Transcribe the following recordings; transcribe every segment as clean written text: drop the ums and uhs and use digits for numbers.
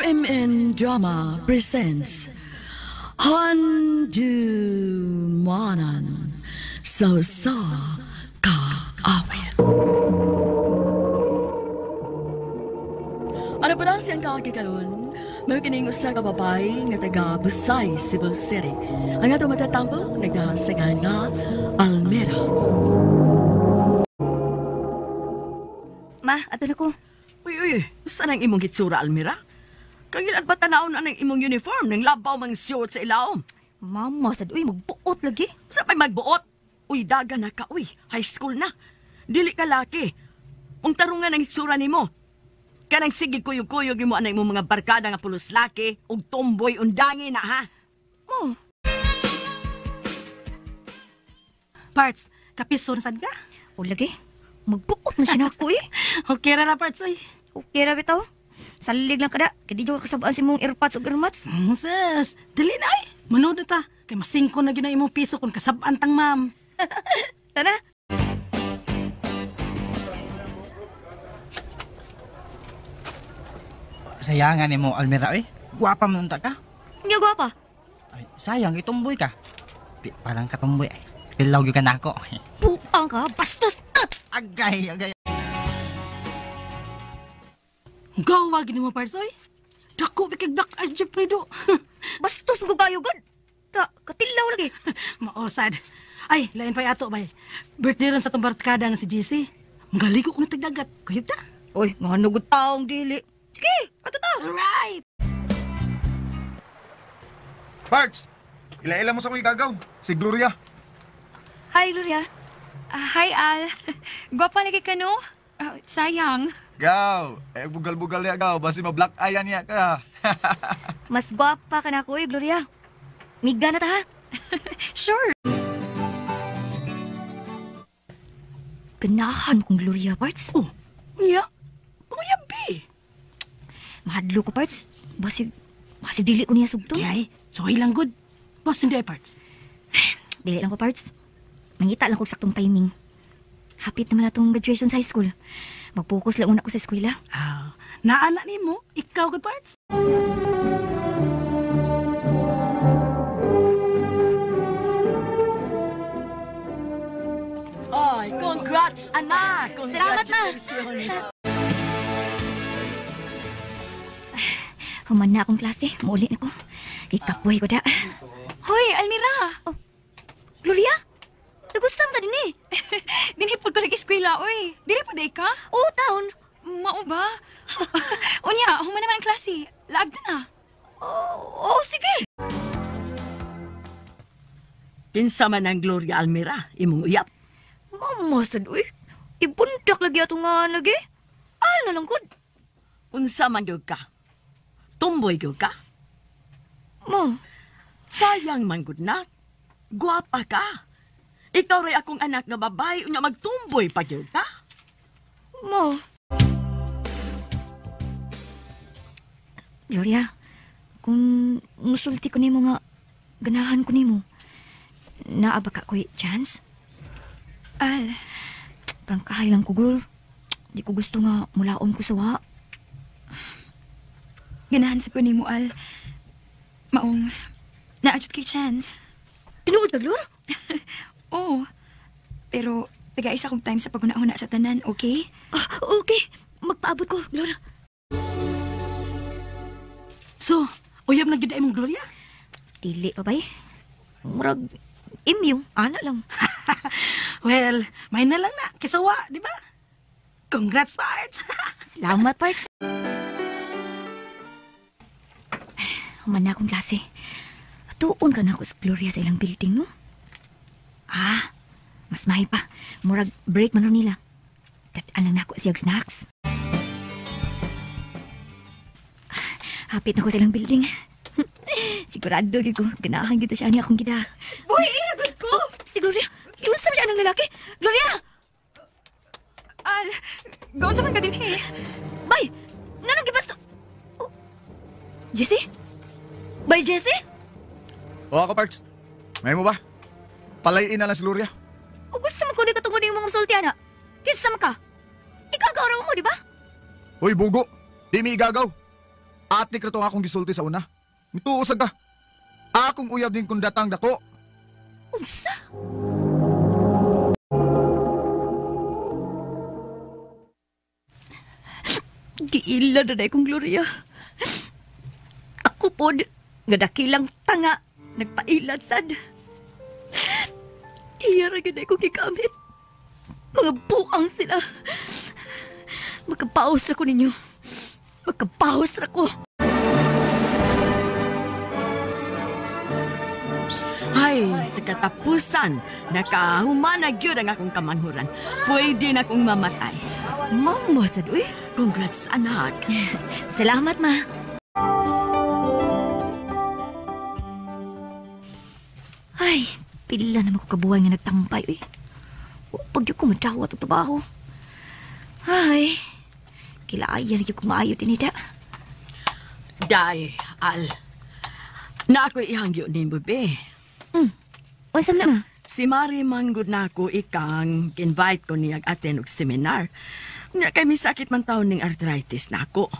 RMN Drama presents Handumanan sa Usa Ka Awit. Ano pa na siyang kakikaroon? May kining usa ka babae nga taga Busay, Cebu City. Ang ato matatampo, nagdahasangan nga Almera. Ma, ato na ko. Uy, uy, saan ang imong hitsura, Almira? Kangil at batanaon na ng imong uniform nang labaw mang short sa ilaom. Mama, sad, uy, magbuot lagi. Sa pa'y magbuot? Uy, daga na ka, uy, high school na. Dili ka laki. Ung tarungan ang hitsura nimo. Kanang sige kuyog-kuyog imo anay imong mga barkada nga pulos laki ug tomboy undangi na ha. Oh. Parts, kapiso na sad ka? O lagi, magbuot na siya na ako eh. Okay ra na, Parts, uy. Okay ra bitaw. Salig lang kada, kay di jud ka kasabaan si mong earpods ug earmuffs. Sus, dali na ay. Manood na ta. Kay masingko na gyud ang imong piso kung kasabaan tang ma'am. Tara. Sayangan ni mo, Almira, eh. Guwapa mo unta ka. Nya gwapa. Ay, sayang, itumboy ka. Di, parang katumboy, ay. Tilaw gyud ka na ako. Buang ka, bastos. Ah! Agay, agay. Gawa gini mo, Parts, oy. Dako ba kay black eyes Jeffrey do. Bastos mo kayo gud. Ta, katilaw lagi. Maosad. Ay, lain pa ato bay. Birthday ron sa tong barkada nga si JC. Magaliko ko na tagdagat. Kuyog ta. Oy, nga nugod taong dili. Sige, ato ta. Alright. Parts! Ila-ila mo sa akong igagaw. Si Gloria. Hi, Gloria. Hi, Al. Gwapa lagi ka, no? Sayang. Gaw! Eh, bugal-bugal niya, gaw. Basi ma-black eye niya ka. Mas gwapa ka na ako, eh, Gloria. Miga na ta, ha? Sure. Ganahan kong Gloria, Parts. Oh, unya. Panguyabi. Mahadlo ko, Parts. Basig dili ko niya sugto. Di ay, sorry lang good. Boss, hindi ay, Parts. Dili lang ko, Parts. Nangita lang ko saktong timing. Hapit naman atong graduation sa high school. Mag-focus lang una ko sa eskwela. Ah, naana ni mo, ikaw good, Parts. Ay, congrats, anak! Salamat, ma. Congratulations! Human na akong klase. Mauli na ko. Kikapoy ko da. Hoy, Almira. Oh, Gloria? Nagustam ka din eh. Dinhipod ko nag-eskwela, oy. Diri pa day ka? Oo, taon. Mao ba? Unya, human naman ang klase. Laag na. Oo, oh, sige. Kinsa man ang Gloria Almira, imong uyap. Mama, sad, uy. Ibundak lagi ato nga lagi. Al na lang gud. Unsa man gyud ka? Tumboy gyud ka? Ma. Sayang man gud na. Gwapa ka. Ikaw ray akong anak nga babae, unya magtumboy pa gyud ka. Ma. Gloria, kung musulti ko nimo nga ganahan ko nimo, naa ba ka ko'y chance? Al. Parang kahay lang ko, girl. Di ko gusto nga mulaon ko sa wa. Ganahan sa ko nimo, Al. Maong, naa jud kay chance. Tinuod ka, Glor? Oo. Pero, taga-isa kong time sa paghuna-huna sa tanan, okay? Ah, okay. Magpaabot ko, Glor. So, uyab na gyud imong Gloria? Dili pa, bay. Murag, imyo, ana lang. Well, may na lang na. Kisawa, di ba? Congrats, Parts! Salamat, Parts. Human na akong klase. Tuon ka na ako sa Gloria sa ilang building, no? Ah, mas mahi pa. Murag break man ron nila. Dadaan lang na ako siyag snacks. Hapit na ko sa ilang building. Sigurado gyud ko, ganahan gyud siya niya akong gida. Boy, iragod ko! Oh, si Gloria! Iunsa man siya ng lalaki? Gloria! Al, gaon sa man ka din, eh. Bay! Nganong gibasto? Oh. Jesse? Bay, Jesse? O ako, Parts. May mo ba? Palayin na lang si Gloria. O gusto mo ko di katungod yung mga sulti, ana. Kinsa man ka? Ikaw ang mo, di ba? Uy, bugo! Di mi igagaw. Atik ra to akong gisulti sa una. Mituo sad ka. Akong uyab din kung datang dako. Unsa? Giila na kong Gloria. Ako pod, nga dakilang tanga, nagpailad sad. Iya ra gyud kong gigamit. Mga buang sila. Magkapaos ra ko ninyo. Magkapaos ra ko. Ay, sa katapusan, nakahumanag yun ang akong kamanghuran. Pwede na akong mamatay. Mama, sad, uy. Congrats, anak. Salamat, ma. Ay, pila naman ko kabuhay nga nagtampay, uy. Pag di ko madawat ang trabaho. Ay, kilaayan na ko maayo din ida. Day, Al. Na ako'y ihangyo ni mo, be. Unsa man na, ma? Si Mari manggod na ako ikang invite ko niyag attend og seminar. Nga kay may sakit man taon ning arthritis na ako.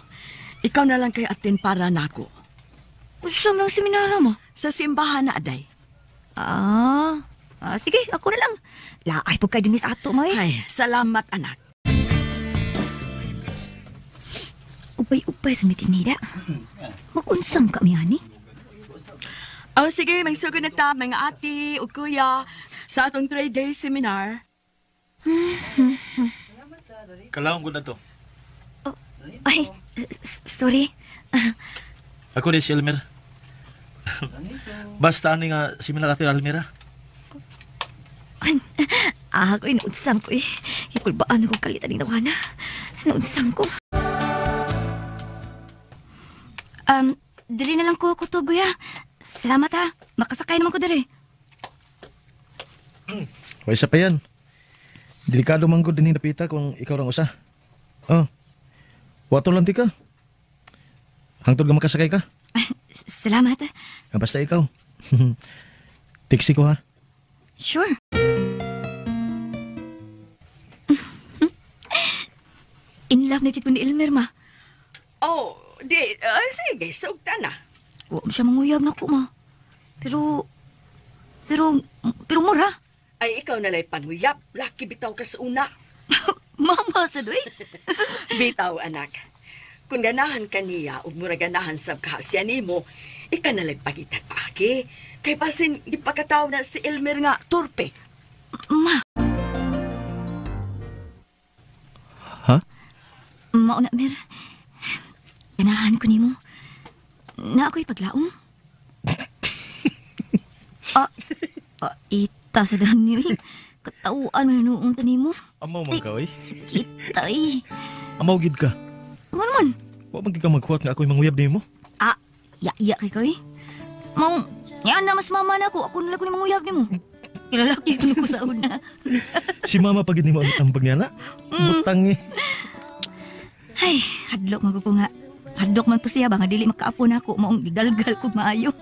Ikaw na lang kay attend para nako. Unsa man ang seminara mo? Sa simbahan na aday. Ah, sige, ako na lang. Laay po kay dinis ato, ma. Ay, salamat anak. Upay-upay sa mitinida. Makunsam kami, ani. Oh, sige, magsugod na ta, mga ate o kuya, sa atong 3-day seminar. Kalawang ko na to. Oh, ay, sorry. Ako ni si Elmer. Basta ani nga seminar ate Almira. Ako ay naunsam ko eh. Ikulbaan ako kalitan ng nawana. Naunsam ko. Dili na lang ko kutob, guya. Salamat ha. Makasakay naman ko diri. Wa isa pa yan. Delikado man gud dinhi napita kung ikaw rang usa. Oh. Wato lang ti ka. Hangtod ka makasakay ka. Salamat. Basta ikaw. Taxi ko ha. Sure. In love na kit ko ni Elmer, ma. Oh, di, sige, sugta na. Wa mo siya manguyab na ko, ma. Pero mura. Ay, ikaw nalay panuyab. Laki bitaw ka sa una. Mama, sa doy. Bitaw, anak. Kung ganahan ka niya, ug mura ganahan sa kahasya nimo, ika nalay pagitag paagi. Kay pasin, di pa kataw na si Elmer nga, turpe. Ma. Ha? Mauna, Mer. Ganahan ko nimo. Na ako'y paglaom. Ita sa dami, uy. Katauan man noong tanimo. Amaw man ka, uy. Sakit, ay. Amaw gid ka. Man man. Wa man gid ka maghuwat nga ako'y manguyab nimo. Ah, ya-ya kay ka, uy. Mau, yan na mas mama na ako. Ako na lang ko ni manguyab nimo. Kilalaki ko ko sa una. Si mama pagid nimo ang tambag niya na. Butang eh. Ay, hadlok man ko nga. Hadlok man to siya ba nga dili makaapo na ako maong gigalgal ko maayo.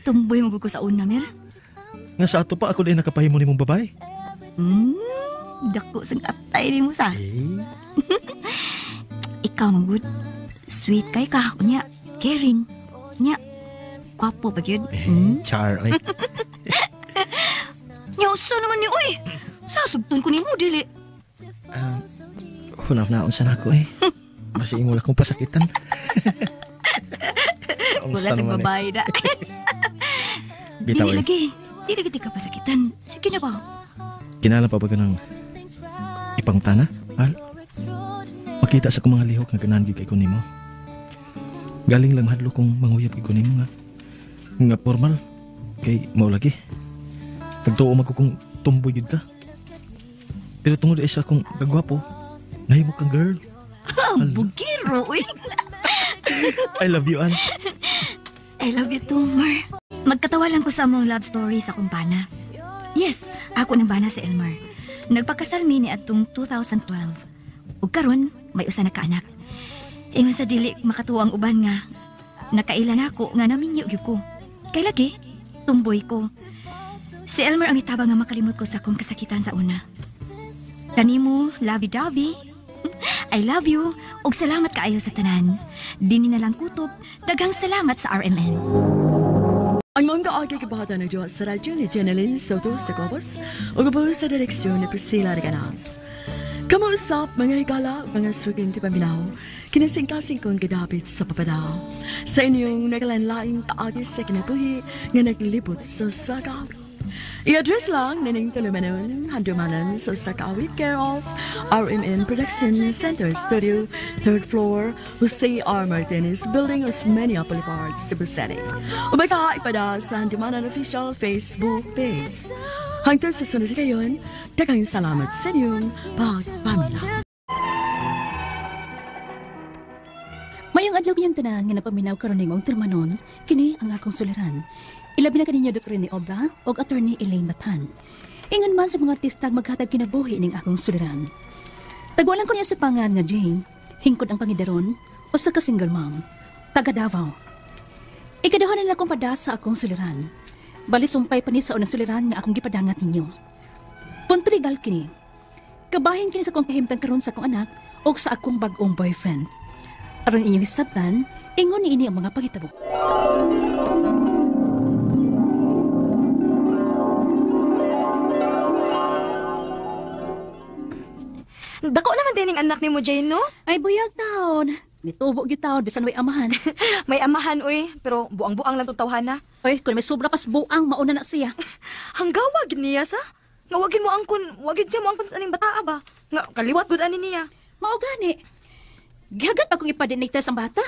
Tumboy mo ko sa una, Mer. Nga sa ato pa ako din nakapahimo nimong babae. Dako sang atay nimo sa. Eh. Ikaw man gud. Sweet kay ka unya, caring. Nya. Gwapo pa gyud. Char ay. Nya usa naman ni oy. Sasugton ko nimo dili. Hunaw-naon sa nako eh. Basi imo lang kong pasakitan. Wala sa babae na. Bitaw Dili eh. lagi. Dili lagi ka pasakitan. Sige na ba? Kinala pa ba ka ng ipangutana, Al? Makita sa kong mga lihok nga ganahan gyud kay ko nimo. Galing lang hadlo kong manguyab gyud ko nimo nga nga formal kay mao lagi. Nagtuo man ko kung tumboy gyud ka. Pero tungod ay sa akong kagwapo, nahimo kang girl. Ang bugiro, uy. I love you, Al. I love you too, Mar. Magkatawa lang ko sa among love story sa akong bana. Yes, ako ng bana si Elmer. Nagpakasal mi ni atong 2012. Ug karon may usa na kaanak. Ingon sa dili makatuwa ang uban nga nakailan ako nga naminyo gyud ko. Kay lagi, tumboy ko. Si Elmer ang itabang nga makalimot ko sa akong kasakitan sa una. Kanimo, lovey-dovey. I love you ug salamat kaayo sa tanan. Dini na lang kutob, daghang salamat sa RMN. Ang mga kaagi kabahatan ng Diyos sa radyo ni Jeneline Soto sa Cobos o gabo sa direksyon ni Priscilla Reganas. Kamuusap mga higala, mga suking ti paminaw, kinasingkasing kong gidapit sa papadaw. Sa inyong nagalanlaing taagi sa kinabuhi nga naglibot sa saka. I-address lang nining tulumanon, handumanan sa Sakawit care of RMN Production Center Studio, 3rd floor, Jose R. Martinez Building, Osmeña Boulevard, Cebu City. Umaka ipada sa Handumanan Official Facebook page. Hangtod sa sunod kayon, daghang salamat sa inyong pagpamilya. Mayong adlaw kanyang tanan nga napaminaw karon ning maong tulumanon, kini ang akong suliran. Ilabi na kaninyo Dr. Rene Obra og Attorney Elaine Batan. Ingon man sa mga artista maghatag kinabuhi ning akong suliran. Tagwalan ko niya sa pangan nga Jane, hingkod ang pangidaron o sa ka-single mom, taga Davao. Ikadahan na akong padasa akong suliran. Bali sumpay pa ni sa unang suliran nga akong gipadangat ninyo. Punto legal kini. Kabahin kini sa akong kahimtang karon sa akong anak o sa akong bag-ong boyfriend. Aron inyong hisabtan, ingon ni ini ang mga pangitabo. Dako naman din ang anak ni mo, Jane, no? Ay, buyag taon. Nitubo gyud taon, bisan may amahan. May amahan, uy. Pero buang-buang lang itong tawhana. Uy, kung may sobra pas buang, mauna na siya. Hanggawa, gid niya sa? Nga wagin mo angkon, wagin siya mo angkon sa aning bataa ba? Nga kaliwat gud ani niya. Mao gani. Gihagat akong ipa-DNA test ang bata.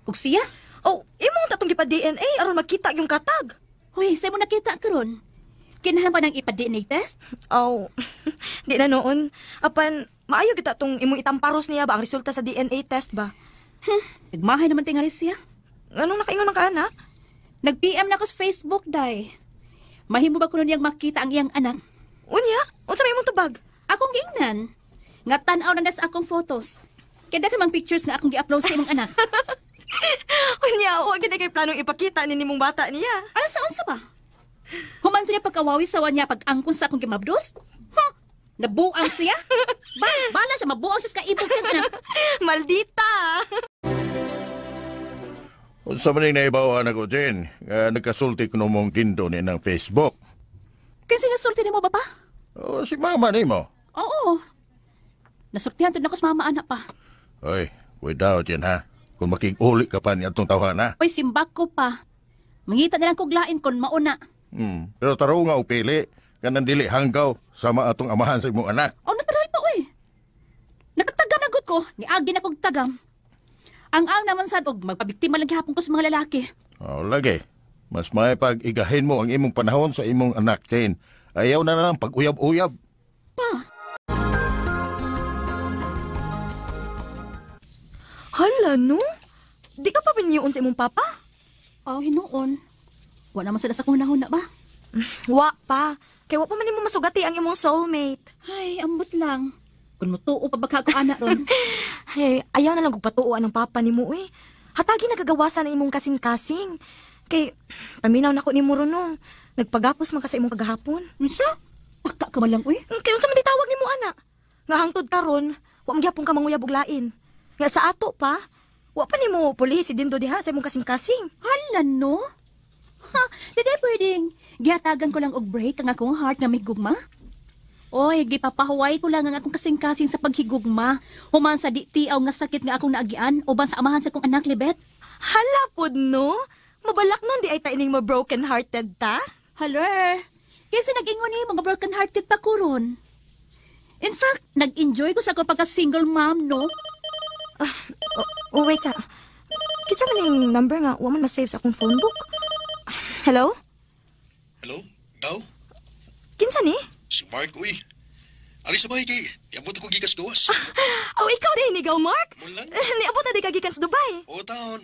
Ug siya? Oh, imo tatong gipa-DNA aron makita yung katag. Uy, sa mo nakita karon? Kinahanglan ba ng ipa-DNA test? Oh, di na noon. Apan, maayo kita tong imong itamparos niya ba ang resulta sa DNA test ba? Nagmahay naman tingali siya. Anong nakaingon ng kaana? Nag-PM na ako sa Facebook, day. Mahimo ba kuno niyang makita ang iyang anak? Unya, unsa may imong tubag? Akong giingnan. Nga tan-aw na sa akong photos. Kaya daghan mang pictures nga akong gi-upload sa imong anak. Unya, wa gid kay planong ipakita ni nimong bata niya. Ala sa unsa ba? Human ko niya pagkawawi sa niya pag-angkon sa akong gimabdos? Ha? Nabuang siya? Bala siya, mabuang siya sa kaibog siyang anak. Maldita! Unsa man ning naibawan ako, Jen, nagkasulti ko mong dindo ni ng Facebook. Kasi nasulti ni mo ba pa? Oh, si mama ni mo. Oo. Nasultihan to na ko sa mama anak pa. Oy, cuidado, Jen, ha? Kung makiguli ka pa niya itong tawahan, ha? Oy, simbak ko pa. Mangita na lang kog lain kon mauna. Pero taro nga upili, kanang dili hanggaw sama atong amahan sa imong anak. Oh, natural pa, oy. Nakatagam na gud ko, niagi na kog tagam. Ang naman sad og magpabiktima lang gihapon ko sa mga lalaki. Oh, lagi. Mas may pag-igahin mo ang imong panahon sa imong anak, Jane. Ayaw na lang pag-uyab-uyab. Pa. Hala, no? Di ka pa pinyuon sa imong papa? Oh, hinuon. Wa naman sila sa kunahon na ba? Wa pa. Kay wa pa man nimo masugati ang imong soulmate. Ay, ambot lang. Kung mutuo pa baka ako anak ron. Hey, ayaw na lang kog patuoan ang papa nimo eh. Hatagi nagagawasan ang imong kasing-kasing. Kay paminaw nako nimo ron no. Nagpagapos man ka sa imong kagahapon. Unsa? Taka ka man lang uy. Kay unsa man ditawag nimo ana? Nga hangtod karon, wa man gyapon ka manguyab og lain. Nga sa ato pa, wa pa nimo pulihi si Dindo diha sa imong kasing-kasing. Hala no? Ha, di pwedeng. Gihatagan ko lang og break ang akong heart nga may gugma. Oy, gipapahuway ko lang ang akong kasing-kasing sa paghigugma. Human sa di tiaw nga sakit nga akong naagian uban sa amahan sa akong anak, Libet. Hala pod no? Mabalak nun di ay taining mo broken hearted ta? Hello. Kasi nag-ingon ni mga broken hearted pa ko ron. In fact, nag-enjoy ko sa akong pagka-single mom, no? Oh, wait sa. Kitsa man yung number nga, wa man ma-save sa akong phone book. Hello? Hello? Ikaw? Kinsa ni? Si Mark, uy. Ari sa bahay kay, iabot ako gikas gawas. Oh, ikaw din, ikaw, Mark? Mulan? Niabot na di ka gikan sa Dubai. Oo, taon.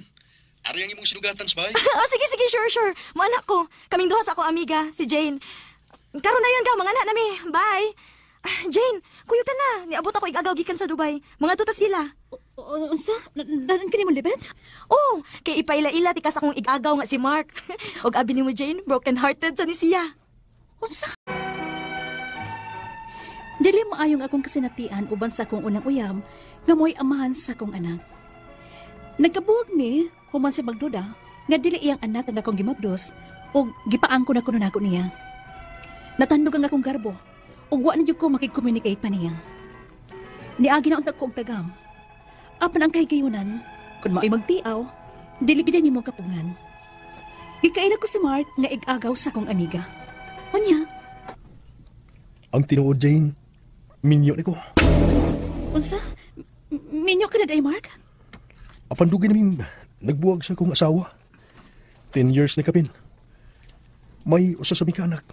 Ari ang imong sinugatan sa bahay. Oh, sige, sige, sure, sure. Maanak ko. Kaming duha sa akong amiga, si Jane. Karon na yun ka, mga anak nami. Bye. Jane, kuyo ka na. Niabot ako igagaw gikan sa Dubai. Mga tutas ila. Unsa? Dadan kini mo, Libet? Oh, kay ipaila-ila ti kas akong igagaw nga si Mark. Og abi nimo, Jane, broken-hearted sa ni siya. Unsa? Dili maayong akong kasinatian uban sa akong unang uyab nga mo'y amahan sa akong anak. Nagkabuwag mi human siya magduda nga dili iyang anak ang akong gimabdos ug gipaangko na kuno nako niya. Natandog ang akong garbo ug wa na jud ko makig-communicate pa niya. Niagi na unta ko og tagam. Apan ang kahigayunan, kung mao'y magtiaw, dili gid nimo kapungan. Gikaila ko si Mark nga ig-agaw sa akong amiga. Unya, Ang tinuod, Jane, minyo ni ko. Unsa? Minyo ka na day, Mark? Apan dugay namin nagbuwag sa akong asawa. 10 years na kapin. May usa sa mi ka anak.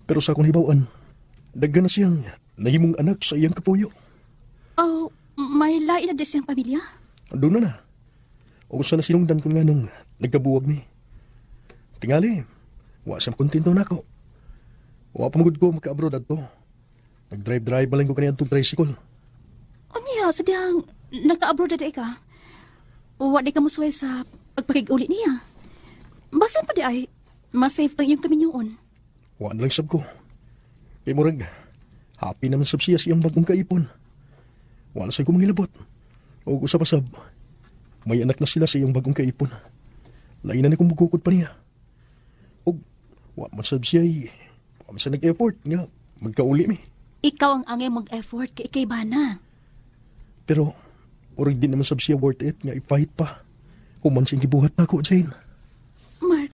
Pero sa akong hibaw-an, daghan na siyang nahimong anak sa iyang kapuyo. Oh, may lain na di siyang pamilya? Doon na na. O sa nasinungdan ko nga nung nagkabuwag mi. Tingali, wa siya kontento nako. Wa pa magud ko maka-abroad adto. Nag-drive-drive man lang ko kaniya atong tricycle. Unya, sa dihang nagka-abroad na di ka, wa di ka mosuway sa pagpakig-uli niya. Basan pa di ay, mas-safe pang iyong kaminyoon. Wa na lang sab ko. Kay murag, happy naman sab siya sa iyang bagong kaipon. Wala sa ko mangilabot. O usa pa sab, may anak na sila sa iyang bagong kaipon. Lain na ni kong bugukod pa niya. O wa man sab siya ay, wa man siya nag-effort nga magkauli mi. Ikaw ang angay mag-effort kay ikay bana. Pero, murag di naman sab siya worth it nga i-fight pa. Human siyang gibuhat nako, Jane. Mark.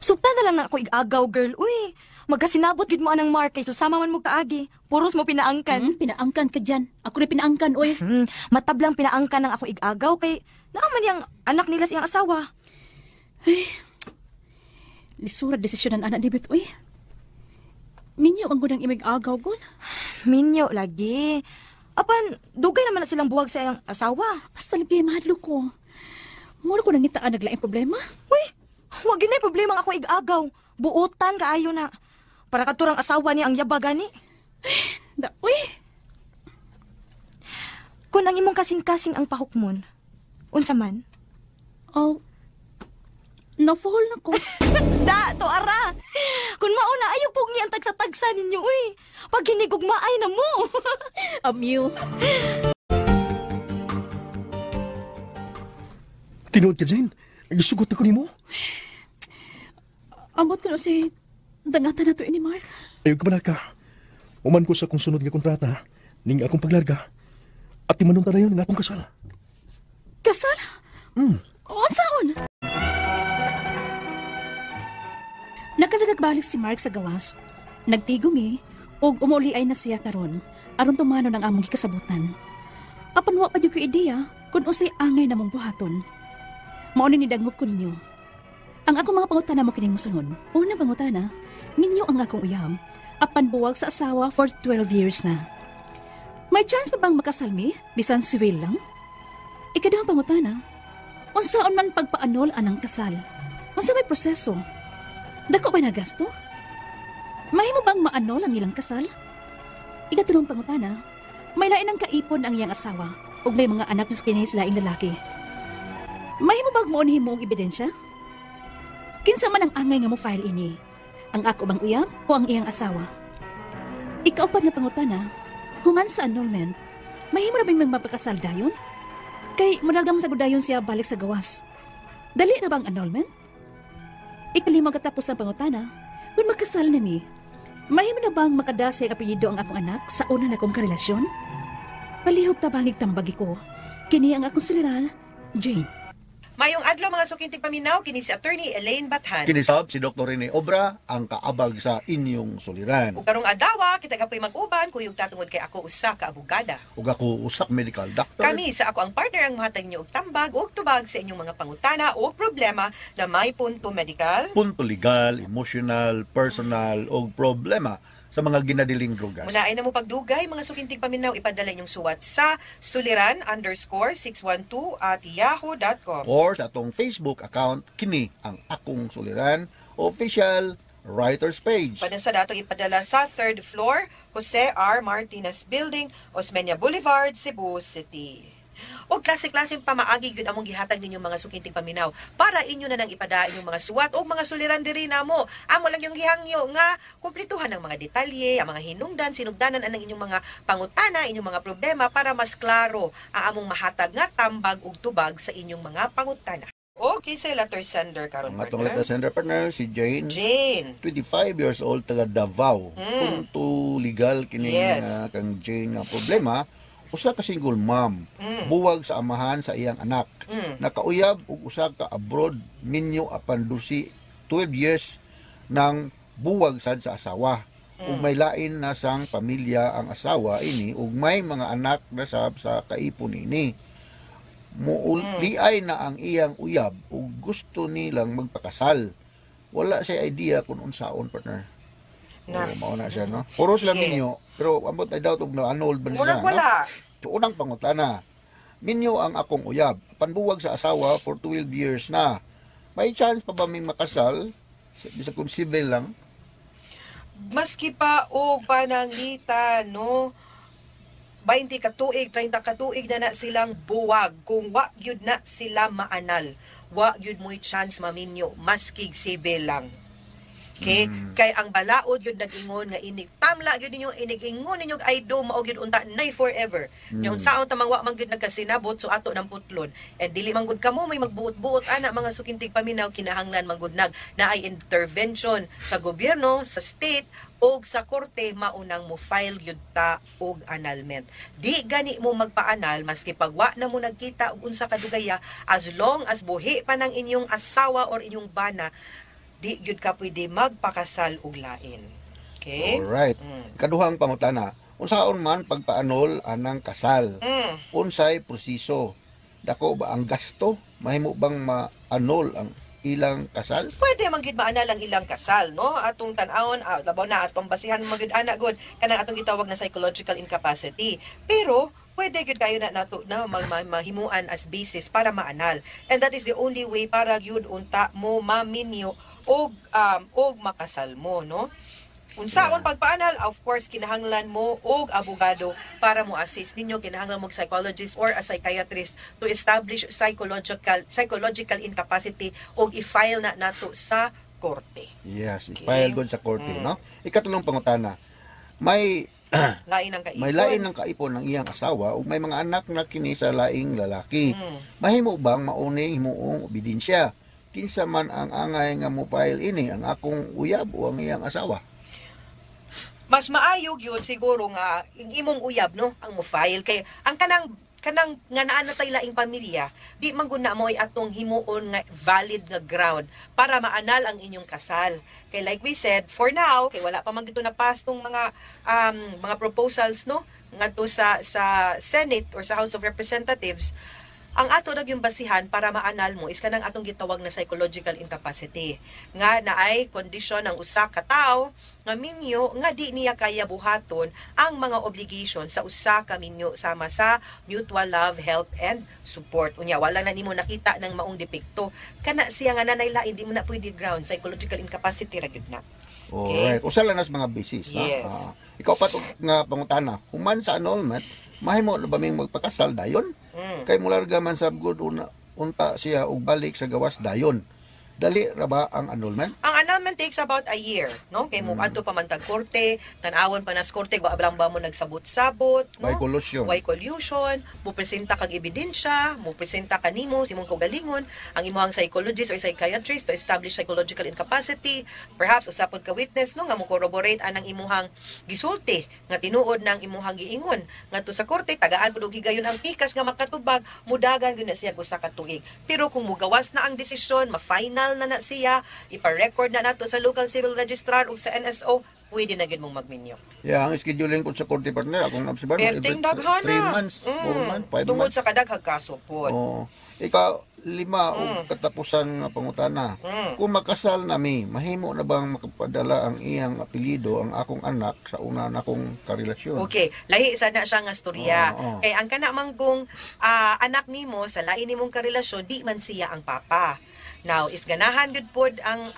Sukta na lang na ako ig-agaw, girl. Uy, magkasinabot gid mo anang Mark kay susama man mo kaagi. Puros mo pinaangkan. Pinaangkan ka dyan. Ako rin pinaangkan, uy. Matablang pinaangkan ang ako ig-agaw kay naaman niyang anak nila siyang asawa. Ay, lisura desisyon ang anak ni Beth, uy. Minyo ang gunang imig agaw, gun. Minyo lagi. Apan, dugay naman na silang buwag sa iyang asawa. Basta lagi, mahadlo ko. Mura ko nangitaan naglaing problema. Uy, wag yun na problema ang ako ig-agaw. Buotan kaayo na. Para katurang asawa niya ang yabagani. Da, uy! Kung ang imong kasing-kasing ang pahukmon, unsa man? Oh, na-fall na ko. Da, to ara. Kung mauna, ayaw pugni ang tagsa-tagsa ninyo, uy. Pag hinigugmaay na mo. Amyu. Tinuod ka, Jane. Nagsugot ako nimo. Amot ko na si dangatan na to ni Mark. Ayaw ka balaka. Uman ko sa akong sunod nga kontrata, ning akong paglarga. At timanong ta na yun nga akong kasal. Kasal? Unsaon? Nakalagagbalik si Mark sa gawas. Nagtigumi, og umuli ay na siya karon aron tumano ng among gikasabutan. Apan wa pa gyud ko ideya kung unsay angay namong buhaton. Mao ni nidangop ko ninyo. Ang akong mga pangutana mo kining mosunod. Una pangutana, ninyo ang akong uyab. Apan buwag sa asawa for 12 years na. May chance pa bang makasal mi bisan civil lang? Ikadahang pangutana, unsaon man pagpaanol anang kasal? Unsa may proseso? Dako ba nagasto? Mahimo bang maanol ang ilang kasal? Ikatulong pangutana, may lain ang kaipon ang iyang asawa ug may mga anak na kini sa laing lalaki. Mahimo bang mounhi mo ang ebidensya? Kinsa man ang angay nga mo file ini? Ang ako bang uyab o ang iyang asawa? Ikaupat nga pangutana, human sa annulment, mahimo na bang magmapakasal dayon? Kay munagam sa gudayon siya balik sa gawas. Dali na bang annulment? Ikalima katapos ang pangutana, kung magkasal na mi, mahimo na bang makadasay ang apelyido ang akong anak sa una na kong karelasyon? Palihog tabangig tambagi ko. Kini ang akong suliran, Jane. Mayong adlaw mga sukintig paminaw kini si Attorney Elaine Bathan. Kinisab si Dr. Rene Obra ang kaabag sa inyong suliran. Ug karong adlaw kita gapoy mag-uban kuyog tatungod kay ako usa ka abogada. Ug ako usa ka medical doctor. Kami sa ako ang partner ang mohatag niyo og tambag ug tubag sa inyong mga pangutana o problema na may punto medical, punto legal, emotional, personal ug problema sa mga ginadiling drogas. Muna ay na mo pagdugay, mga sukintig paminaw, ipadala inyong suwat sa suliran_612@yahoo.com. Or sa atong Facebook account, kini ang akong suliran official writers page. Padala sa datong ipadala sa 3rd floor, Jose R. Martinez Building, Osmeña Boulevard, Cebu City. O klase-klaseng pamaagi gyud among gihatag ninyo, mga suking tigpaminaw, para inyo na nang ipada inyong mga suwat o mga suliran diri namo. Amo lang yung gihangyo nga kumpletuhan ang mga detalye, ang mga hinungdan, sinugdanan anang inyong mga pangutana, inyong mga problema para mas klaro ang among mahatag nga tambag ug tubag sa inyong mga pangutana. Okay, sa letter sender karon, Ang atong partner. letter sender, partner, si Jane. Jane. 25 years old, taga Davao. Punto legal kini kang Jane nga problema, usa ka single mom, buwag sa amahan sa iyang anak. Nakauyab og usa ka abroad, minyo apan 12 12 years nang buwag sad sa asawa. Ug may lain na sang pamilya ang asawa ini ug may mga anak na sab sa kaipon ini. Muliay na ang iyang uyab ug gusto nilang magpakasal. Wala siya idea kung unsaon, partner. Na. Oo, mao na siya, no? Puro sila minyo, pero ambot, I doubt og na-annul ba nila, Murag no? wala. So, unang pangutana, minyo ang akong uyab. Panbuwag sa asawa for 12 years na. May chance pa ba ming makasal? Bisag kung civil lang? Maski pa og pananglitan, no, 20 ka tuig, 30 ka tuig na na silang buwag, kung wa gyud na sila maanal, wa gyud mo'y chance maminyo maski civil lang. Okay? Kay ang balaod gyud nag-ingon nga inig tamla gyud ninyo, inig-ingon ninyo I do, mao gyud unta nay forever. Nya unsaon tamang wa man gyud nagkasinabot, so ato nang putlon. And dili man gud kamo may magbuot-buot ana, mga suking tigpaminaw, kinahanglan man gud nag naay intervention sa gobyerno, sa state og sa korte, maunang mo file gyud ta og annulment. Di gani mo magpaanal maski pagwa na mo nagkita og unsa kadugaya, as long as buhi pa ng inyong asawa or inyong bana, di gyud ka pwede magpakasal og lain. Okay? Alright. Kaduhang pangutana, unsaon man pagpaanol anang kasal? Unsay proseso? Dako ba ang gasto? Mahimo bang maanol ang ilang kasal? Pwede man gyud maanal ang ilang kasal, no? Atong tan-awon, labaw na atong basihan man gyud ana gud kanang atong gitawag na psychological incapacity. Pero pwede gyud kayo na nato na mahimuan as basis para maanal. And that is the only way para gyud unta mo maminyo og makasal mo, no? Unsaon pagpaanal, of course, kinahanglan mo og abogado para mo assist ninyo, kinahanglan mo og psychologist or a psychiatrist to establish psychological incapacity og i-file na nato sa korte. Yes, i-file gud sa korte, no? Ikatulong pangutana, may Lain ang kaipon. May lain ng kaipon ng iyang asawa ug may mga anak na kini sa laing lalaki. Mahimo bang mauning himuong obedensya? Kinsa man ang angay nga mo file ini, ang akong uyab o ang iyang asawa? Mas maayo gyud siguro nga yung imong uyab, no, ang mo file, kay ang kanang nga naa na tay laing pamilya, di man gud na mo ay atong himuon nga valid nga ground para maanal ang inyong kasal. Kay like we said, for now, kay wala pa man gito na pass tong mga proposals, no, ngadto sa Senate or sa House of Representatives. Ang ato na yung basihan para maanal mo is kanang atong gitawag na psychological incapacity nga naay kondisyon ng usa ka tawo nga minyo nga di niya kaya buhaton ang mga obligation sa usa ka minyo sama sa mutual love, help and support. Unya wala na nimo nakita ng maong depekto kana siya nga nanay lain, di mo na pwede ground, psychological incapacity ra gyud na. Alright. Usa lang nas mga basis, no? Yes. Ah, ikaw pa nga pangutana, human sa annulment, mahimo na ba ming magpakasal dayon? Kay mularga man sab gud una unta siya og balik sa gawas dayon. Dali ra ba ang annulment? Ang annulment takes about a year, no? Kay mo adto pa man tag korte, tan-awon pa nas korte, wa lang ba mo nagsabot-sabot, no? By collusion. Way collusion, mo presenta kag ebidensya, mo presenta kanimo sa imong kaugalingon, ang imong psychologist or psychiatrist to establish psychological incapacity, perhaps usa pod ka witness, no, nga mo corroborate anang imuhang gisulti nga tinuod ng imuhang giingon ngadto sa korte, tagaan pud og higayon ang pikas nga makatubag, mudagan gyud na siya usa ka tuig. Pero kung mugawas na ang desisyon, ma-final na na siya, ipa-record na nato sa local civil registrar ug sa NSO, pwede na gyud mong magminyo. Yeah, ang scheduling ko sa korte, partner, akong obserbar, Perting daghana. 3 months, 4 months, 5 Tungod months. sa kadaghag kaso pod. Oo. Ikaw, lima og katapusan nga pangutana. Kung makasal nami, mahimo na bang makapadala ang iyang apelyido ang akong anak sa una nakong karelasyon? Okay, lahi sa na siya nga storya. Oo, oo. Kay ang kana manggong anak nimo sa lain nimong karelasyon, di man siya ang papa. Now, if ganahan gud pod ang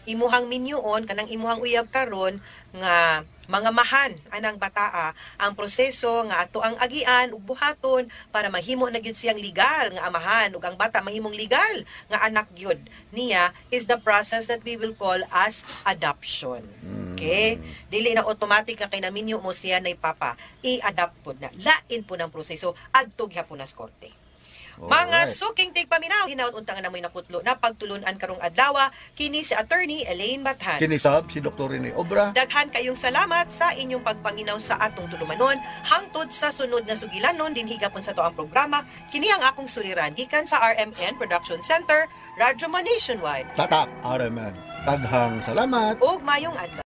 imuhang minyuon kanang imuhang uyab karon nga Mangamahan anang bataa, ang proseso nga ato ang agian ug buhaton para mahimo na gyud siyang legal nga amahan ug ang bata mahimong legal nga anak gyud niya is the process that we will call as adoption. Okay? Dili na automatic nga kay naminyo mo siya nay papa. I-adopt pod na. Lain po ng proseso adto gihapon na sa korte. Mga suking tigpaminaw, hinaut unta nga namoy nakutlo na pagtulunan karong adlaw, kini si Attorney Elaine Bathan. Kini sab si Dr. Rene Obra. Daghan kayong salamat sa inyong pagpaminaw sa atong tulumanon hangtod sa sunod nga sugilanon dinhi gapon sa atoang programa. Kini ang akong suliran gikan sa RMN Production Center, Radyo Nationwide. Tatak RMN. Daghang salamat. Ug mayong adlaw.